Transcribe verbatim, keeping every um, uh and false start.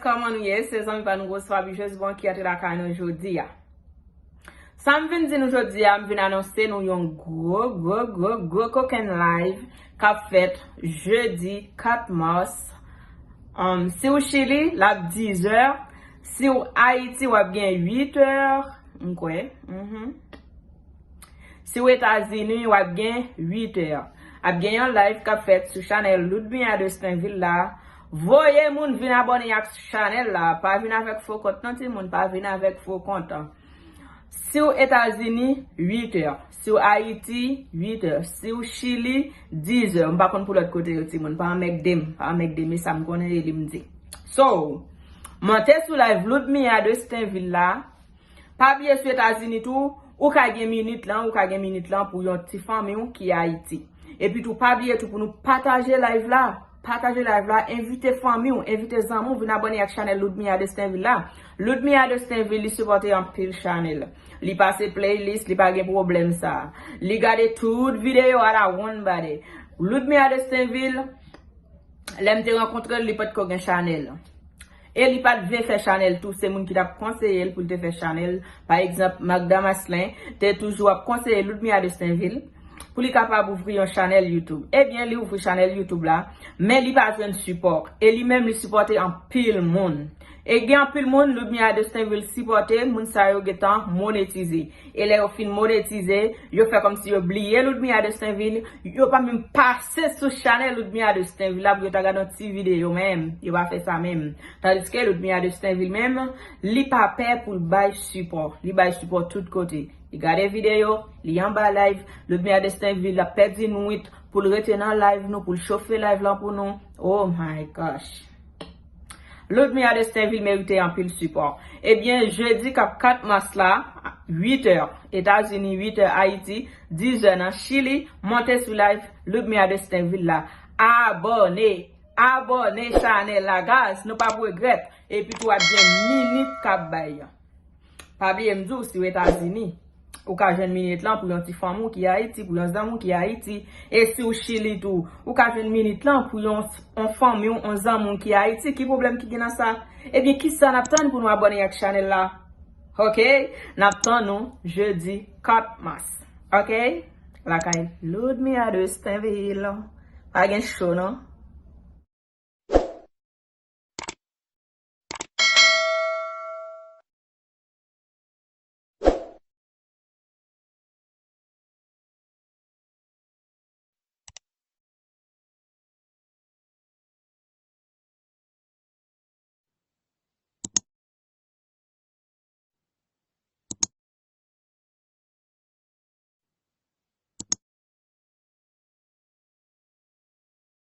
Kòman nou ye? Se zanmi pa nou Rose Fabi Jezbon ki antre lakay nou jodi a. Sa m vin di nou jodi a, m vin anonse nou yon gwo, gwo, gwo, gwo kokenn live k ap fèt jedi kat mas. Um, si w Chili, l ap dizè. Si w Ayiti, w ap gen uitè, m kwè. Mhm. Si w Etazini, w ap gen uitè. Ap gen yon live k ap fèt sou chanèl Ludmilla Destinville la. Voye moun vin abòne ak chanèl la. Pa vin avèk fo kont non, timoun. Pa vin avèk fo kont. Si w Etazini, uitè. Si w Ayiti, uitè. Si w Chili, dizè. M pa konn pou lòt kote yo, timoun. Pa anmègde m. Pa anmègde m. E sa m konnen e li m di. So, monte sou live Ludmilla Destinville la. Pa bliye sou Etazini tou, ou ka gen minit lan, ou ka gen minit lan pou yon ti fanmi w ki Ayiti. Epi tou, pa bliye tou pou nou pataje live la. Pataje live la, envite fanmi w, envite zanmi w, vin abòne ak chanèl Ludmilla Destinville la. Ludmilla Destinville, li sipòte anpil chanèl. Li pase playlist, li pa gen pwoblèm sa. Li gade tout videyo a la one body. Ludmilla Destinville, lè m te rankontre l, li pa t ko gen chanèl. E li pa t vle fè chanèl tou, se moun ki t ap konseye l pou l te fè chanèl. Pa egzanp, Magda Maslin te toujou ap konseye Ludmilla Destinville pou li kapab ouvri yon chanèl YouTube. Ebyen, li ouvri chanèl YouTube la, men li pa jwenn sipò. E li menm, li sipòte anpil moun. E gen anpil moun, Ludmilla Destinville sipòte, moun sa yo gentan monetize. E lè yo fin monetize, yo fè kòmsi yo bliye Ludmilla Destinville, yo pa menm pase sou chanèl Ludmilla Destinville la pou yo ta gade yon ti videyo menm. Yo pa fè sa menm. Tandiske Ludmilla Destinville menm, li pa pè pou l bay sipò. Li bay sipò tout kote. Li gade videyo, li anba live. Ludmilla Destinville ap pèdi nwit pou l rete nan live nou, pou l chofe live lan pou nou. Oh my gosh. Ludmilla Destinville merite anpil sipò. Ebyen, jedi k ap kat mas la, uitè, Etazini, uitè, Ayiti, dizè nan Chili, monte sou live Ludmilla Destinville la. Abòne, abòne chanèl la, guys, nou p ap regrèt. Epi tou, ap gen minit k ap bay. Pa bliye m di w, si w Etazini, ou ka jwenn minit lan pou yon ti fanmi w ki Ayiti, pou yon zanmi w ki Ayiti. E si w Chili tou, ou ka jwenn minit lan pou yon, yon fanmi w, yon zanmi w ki Ayiti. Ki pwoblèm ki gen nan sa? Ebyen, kisa n ap tann pou nou abòne ak chanèl la? Ok? N ap tann nou jedi kat mas. Ok? Lakay Ludmilla Destinville. Pa gen cho, non?